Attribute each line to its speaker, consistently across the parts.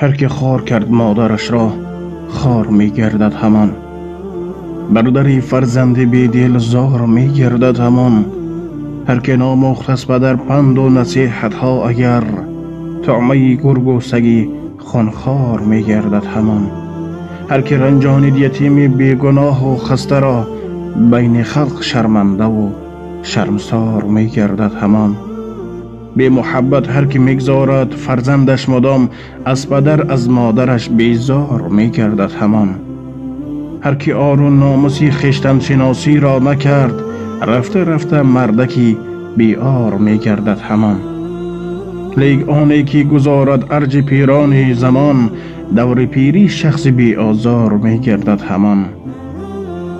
Speaker 1: Ҳар ки хор кард модарашро, хор мегардад ҳамон. Бар дари фарзанди бедил зор мегардад ҳамон. Ҳар ки номӯхт аз падар панду насиҳатҳо агар, طعمаи гургу саги хунхор мегардад ҳамон. Ҳар ки ранҷонид ятими бегуноҳу хастаро, байни халқ шармандаву шармсор мегардад ҳамон. Бемуҳаббат ҳар ки мегзорад фарзандаш мудом, аз падар аз модараш безор мегардад ҳамон. Ҳар ки ору номуси хештаншиносиро накард, рафта рафта мардаки беор мегардад ҳамон. Лек оне ки гузорад арҷи пирони замон, даври пирӣ шахси беозор мегардад ҳамон.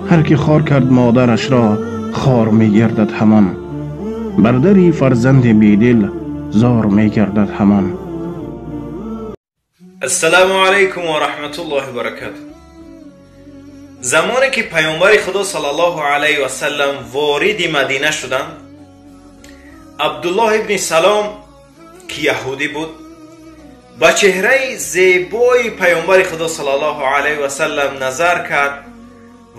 Speaker 1: Ҳар ки хор кард модарашро, хор мегардад ҳамон. Бар дари фарзанди бедил зор мегардад ҳамон.
Speaker 2: Ассалому алайкум ва раҳматуллоҳи ва баракатуҳ. Замоне ки паёмбари Худо саллаллоҳу алайҳи васаллам вориди Мадина шуданд, Абдуллоҳ ибни Салом, ки яҳудӣ буд, ба чеҳраи зебои паёмбари Худо саллаллоҳу алайҳи васаллам назар кард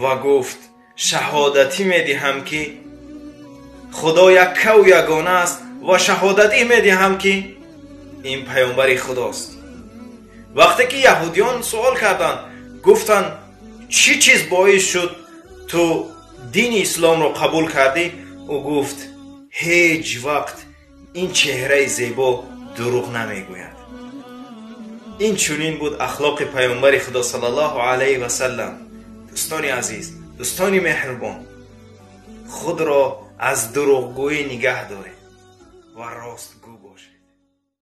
Speaker 2: ва гуфт: шаҳодатӣ медиҳам, ки Худо яккаву ягона аст, ва шаҳодатӣ медиҳам, ки ин паёмбари Худост. Вақте ки яҳудиён суол карданд, гуфтанд: чӣ чиз боис шуд ту дини исломро қабул кардӣ? Ӯ гуфт: ҳеҷ вақт ин чеҳраи зебо дурӯғ намегӯяд. Ин чунин буд ахлоқи паёмбари Худо саллаллоҳу алайҳи васаллам. Дӯстони азиз, дӯстони меҳрубон, худро аз дурӯғгӯӣ нигаҳ доред ва ростгӯ.